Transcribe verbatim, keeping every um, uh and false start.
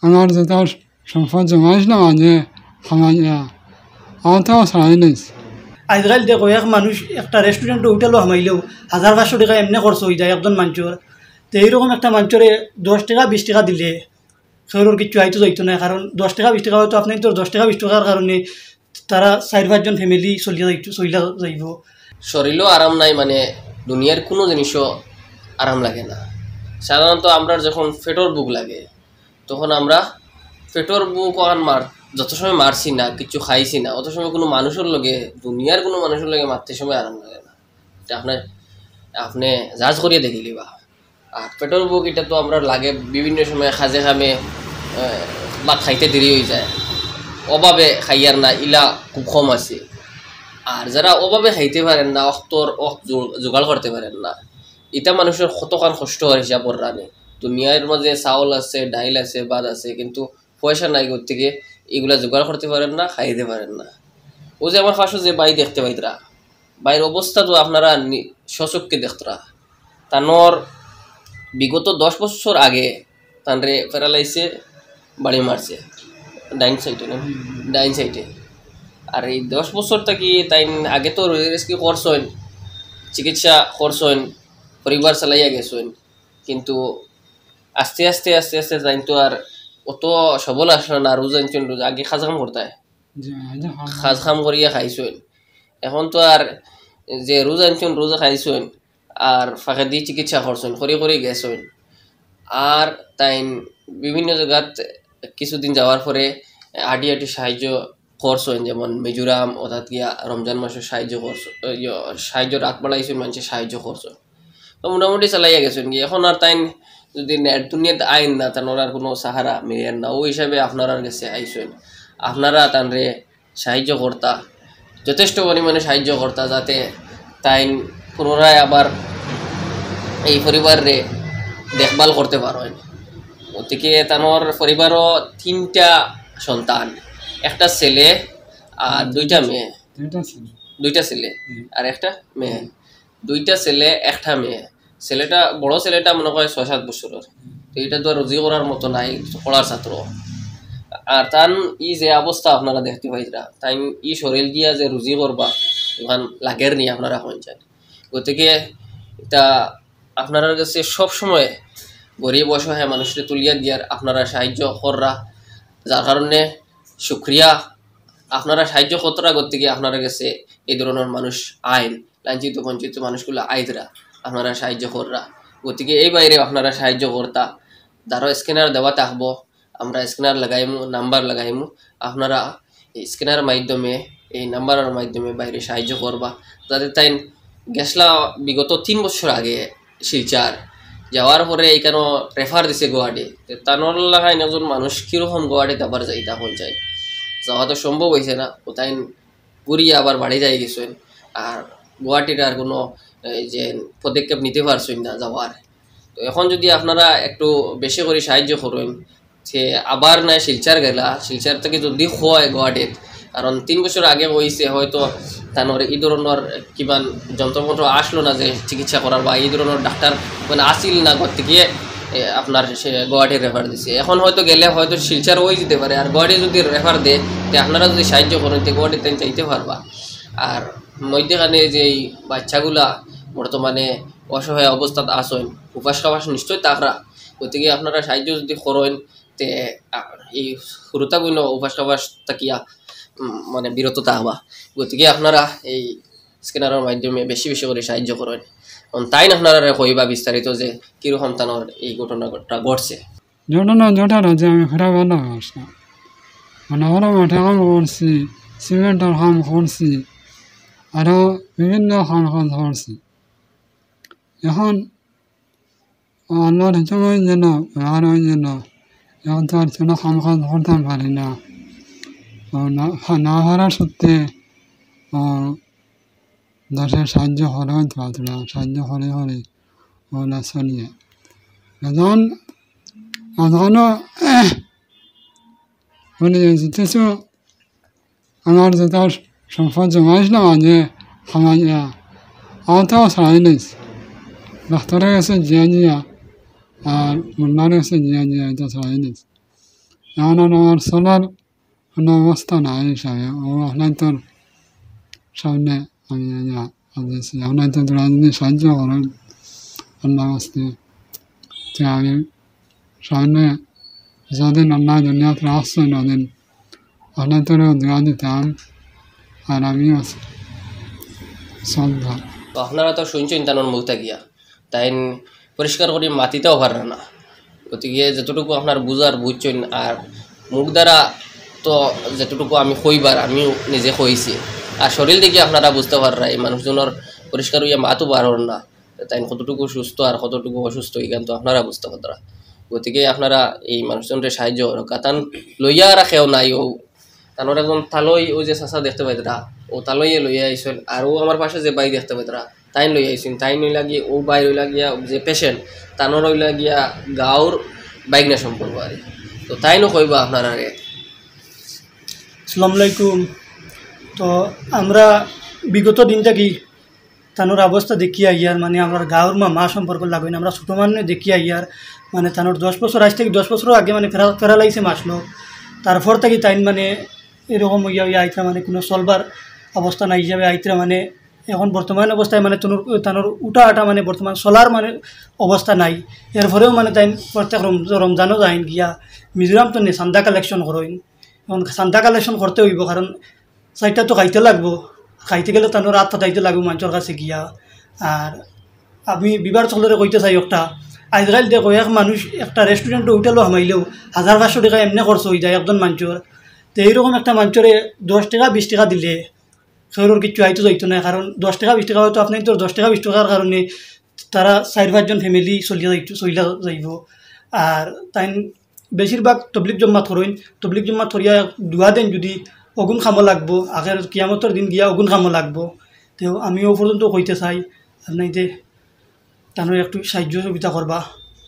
আমার যেটা সম্পদ জমাইছিলাম আগে, খামাইয়া, আমার তাও ছাড়াই নিস। আজকাল দেখো, এক মানুষ একটা রেস্টুরেন্টো হোটেলো হামাইলেও হাজার পাঁচশো টেকা এমনে খরচ অই যায় একজন মানষর। তো এইরকম একটা মানষরে দশ টেকা, বিশ টেকা দিলে কেউরর কিচ্ছু আইতো যাইতো নায়, কারণ দশ টেকা, বিশ টেকা হয়তো আপনি তো দশ টেকা, বিশ টেকার কারণে তারা চাইর পাঁচজন ফ্যামিলি চলিয়া যাইতো, চলিয়া যাইবো। শরীরও আরাম নাই, মানে দুনিয়ার কুনু জিনিসও আরাম লাগে না। সাধারণত আমরার যখন পেটর ভুক লাগে, তখন আমরা পেটর ভুক অখান মার, যত সময় মারছি না, কিচ্ছু খাইছি না, অত সময় কুনু মানুষর লগে, দুনিয়ার কুনু মানুষর লগে মারতে সময় আরাম লাগে না। ইটা আপনে, আপনে জাজ করিয়া দেখিলিবা। আর পেটর ভুক ইটা তো আমরার লাগে বিভিন্ন সময় কাজে কামে, আহ, ভাত খাইতে দেরি অই যায়, অভাবে খাইয়ার না, ইলা খুব কম আছে। আর যারা অভাবে খাইতে পারেন না, অক্তর অক জো-, জোগাড় করতে পারেন না, ইটা মানুষর কতখান কষ্ট অর হিসাব কররা নি। দুনিয়ার মাঝে চাউল আছে, ডাইল আছে, ভাত আছে, কিন্তু পয়সা নাই, গতিকে ইগুলা জোগাড় করতে পারেন না, খাইতে পারেন না। অউ যে আমার পাশো যে ভাই দেখতে পাইতরা, ভাইর অবস্থা তো আপনারা নি-, স্বচক্ষে দেখতরা। তানর বিগত দশ বছর আগে তানরে প্যারালাইসে বাড়ি মারছে, ডাইন সাইডে না, ডাইন সাইডে। আর এই দশ বছর থাকি তাইন আগে তো রোজি রেজকি করছইন, চিকিৎসা করছইন, পরিবার চালাইয়া গেছইন, কিন্তু আস্তে আস্তে, আস্তে আস্তে তাইন তো আর অত সবল আসলো না। রোজ আনছইন, রোজ আগে কাজ কাম করতায়, জি, আগে কাজ কাজ কাম করিয়া খাইছইন। এখন তো আর যে রোজ আনছইন, রোজ খাইছইন, আর ফাঁকেদি চিকিৎসা করছইন, করি করি গেছইন। আর তাইন বিভিন্ন জাগাত কিছুদিন যাওয়ার পরে আটি আটি সাহায্য করছইন, যেমন মিজোরাম, অর্থাৎ গিয়া রমজান মাসে সাহায্য করছইন, ইয়ো, সাহায্যর আত বাড়াইছইন, মানষে সাহায্য করছইন। তো মোটামুটি চালাইয়া গেছইন কি, এখন আর তাইন যদি নে-, দুনিয়াত আইন না, তানর আর কুনু সাহারা মিলের না। অউ হিসাবে আপনারার গেছে আইছইন, আপনারা তানরে সাহায্য করতা, যথেষ্ট পরিমাণে সাহায্য করতা, যাতে তাইন পুনরায় আবার এই পরিবাররে দেখভাল করতে পারইন। গতিকে তানর পরিবারও তিনটা সন্তান, একটা ছেলে আর দুইটা মেয়ে। দুইটা ছেলে। দুইটা ছেলে হুম। আর একটা মেয়ে। হুম। দুইটা ছেলে, একটা মেয়ে। ছেলেটা, বড় ছেলেটা মনে হয় ছয় সাত বছরর। হুম। তো ইটা তো আর রুজি করার মতো নায়, পড়ার ছাত্র। আর তান ই যে অবস্থা আপনারা দেখতে পাইতরা, তাইন ই শরীর দিয়া যে রুজি করবা, অখান লাগের নি আপনারা কইন চাইন। গতিকে ইটা আপনারার গেছে সব সময় গরিব অসহায় মানুষরে তুলিয়া দিয়ার আপনারা সাহায্য কররা, যার কারণে শুক্রিয়া। আপনারা সাহায্য করতরা, গতিকে আপনারার গেছে এই ধরনর মানুষ আইন, লাঞ্ছিত বঞ্চিত মানুষগুলা আইতরা, আপনারা সাহায্য কররা। গতিকে এই ভাইরে আপনারা সাহায্য করতা, যারও scanner দেওয়া থাকবো, আমরা scanner লাগাইমু, number লাগাইমু, আপনারা এই scanner মাধ্যমে, এই numberর মাধ্যমে ভাইরে সাহায্য করবা, যাতে তাইন গেছলা বিগত তিন বছর আগে শিলচর, যাওয়ার পরে ইখানো refer দিছে গুয়াহাটি। তে তানর লাখান একজন মানুষ কিরকম গুয়াহাটিত আবার যাইতা কইন চাইন, যাওয়া তো সম্ভব অইছে না, অউ তাইন ঘুরিয়া আবার বাড়ি যাই গেছইন। আর গুয়াহাটির আর কুনু এই যে পদক্ষেপ নিতে পারছইন না যাওয়ার। তো এখন যদি আপনারা একটু বেশি করি সাহায্য করইন, তে আবার নায় শিলচর গেলা, শিলচর থাকি যদি হয় গুয়াহাটিত, কারণ তিন বছর আগে অইছে, হয়তো তানর ই ধরনর কিমান যন্ত্রমন্ত্র আসলো না যে চিকিৎসা করার, বা ই ধরনর ডাক্তার মানে আসিল না, গতিকে এ, আপনার সে গুয়াহাটির refer দিছে। এখন হয়তো গেলে হয়তো শিলচর অই যাইতে পারে, আর গুয়াহাটি যদি refer দেয়, তে আপনারা যদি সাহায্য করইন, তে গুয়াহাটিত তাইন যাইতে পারবা। আর মধ্যখানে যে এই বাচ্চাগুলা বর্তমানে অসহায় অবস্থাত আছইন, উপাস কাপাস নিশ্চয় থাকরা, গতিকে আপনারা সাহায্য যদি করইন, তে, আ, এই হুরুতা গুইন উপাস কাপাস থাকিয়া, উম, মানে বিরত থাকবা। গতিকে আপনারা এই scannerর মাধ্যমে বেশি বেশি করি সাহায্য করইন। এখন তাইন আপনারারে কইবা বিস্তারিত যে কিরকম তানর এই ঘটনাটা ঘটছে। ঘটনা, ঘটনা যে আমি ফেরা বেলা আসলাম, মানে ওরা মাঠে কাম করছি, সিমেন্টর কাম করছি, আরও বিভিন্ন কাম কাজ করছি। এখন আল্লাহর হুকুম অইছে না, আর অইছে না। এখন তো আর কুনু কাম কাজ করতাম পারি না। ও না, না পারার সত্ত্বে, ও, দেশে সাহায্য করে অইতে পারতো না, সাহায্য করে করে, ও না চলিয়ে। এখন, এখনো, মানে, কিছু আমার যেটা সম্পদ জমাইছিলাম আগে, খামাইয়া, আমার তাও ছাড়াই নিস। ডাক্তারের গেছে জিয়া জিয়া, আর মোল্লার গেছে জিয়া জিয়া, ইটা ছাড়াই নিস। এখন আর আমার চলার কোনো অবস্থা নাই হিসাবে। ও আপনার তোর সামনে আমি ইয়া, আদেশ, এখন তো তোরা যদি সাহায্য করেন আল্লাহ আস্তে, তো আমি সামনে যদিন আল্লাহ দুনিয়াত রাখছেন ওদিন আপনার তোরে দোয়া দিতাম, আর আমিও শ্রদ্ধা। তো আপনারা তো শুনছেন তানোর মুখ থাকিয়া, তাইন পরিষ্কার করি মাতিতেও পাররা না। গতিকে যতটুকু আপনার বুঝার বুঝছেন, আর মুখ দ্বারা তো যতটুকু আমি কইবার আমিও নিজে কইছি, আর শরীর দেখি আপনারা বুঝতে পাররা এই মানুষজনের পরিষ্কার হইয়া মাতও বার হর না, তাইন কতটুকু সুস্থ আর কতটুকু অসুস্থ, এখান তো আপনারা বুঝতে পাররা। গতিকে আপনারা এই মানুষজনরে সাহায্য করো, কাতান লইয়া রাখেও নাই। ও তানোর একজন তালই, ওই যে চাচা দেখতে পাইতরা, ও তালইয়ে লইয়া আইছেন। আর ও আমার পাশে যে ভাই দেখতে পাইতরা, তাইন লইয়া আইছেন। তাইন হইলা গিয়া, ও ভাই হইলা গিয়া যে পেশেন্ট, তানোর হইলা গিয়া গাঁওর বাইগনা সম্পর্ক আর কি। তো তাইনও কইবা আপনারারে। আসসালামু আলাইকুম। তো আমরা বিগত দিন থাকি তানোর অবস্থা দেখিয়া আইয়ার, মানে, আমরা গাঁওর মামা সম্পর্ক লাগইন, আমরা ছোটো মানুষ দেখিয়া আইয়ার, মানে, তানোর দশ বছর, আজ থাকি দশ বছর আগে, মানে, প্যারা-, প্যারালাইসে মাসলো। তারপর থাকি তাইন, মানে, এরকম হইয়া হইয়া আইতরা, মানে, কোনো চলবার অবস্থা নাই হিসাবে আইতরা, মানে, এখন বর্তমান অবস্থায়, মানে, তানোর, তানোর উঠা আটা, মানে, বর্তমান চলার, মানে, অবস্থা নাই। এরপরেও, মানে, তাইন প্রত্যেক রমজ-, রমজানও যাইন গিয়া, মিজোরাম তো নে চান্দা কালেকশন করইন। এখন চান্দা কালেকশন করতে হইব, কারণ চাইরটা তো খাইতে লাগবো, খাইতে গেলে তানোর আত পাতাইতে লাগবো মানুষের কাছে গিয়া। আর আমি বিবার চলরে কইতে চাই একটা, আজকাল দেখো এক মানুষ একটা রেস্টুরেন্টে হোটেলও হামাইলেও হাজার পাঁচশো টাকা এমনি খরচ হয়ে যায় একজন মানুষের। তো এইরকম একটা মানুষরে দশ টাকা বিশ টাকা দিলে কেউর কিছু আইতো যাইতো না, কারণ দশ টাকা বিশ টাকা হয়তো আপনি তো দশ টাকা বিশ টাকার কারণে তারা চার পাঁচজন ফ্যামিলি চলিয়া যাইতো, চলিয়া যাইব। আর তাই বেশিরভাগ তবলিক জমাত করইন, তবলিক জমাত করিয়া দোয়া দেন যদি অগুন কামো লাগবো, আখের কিয়ামতর দিন গিয়া অগুন কামো লাগবো। তো আমি ও পর্যন্ত কইতে চাই, আপনাইতে তানোর একটু সাহায্য সুবিধা করবা।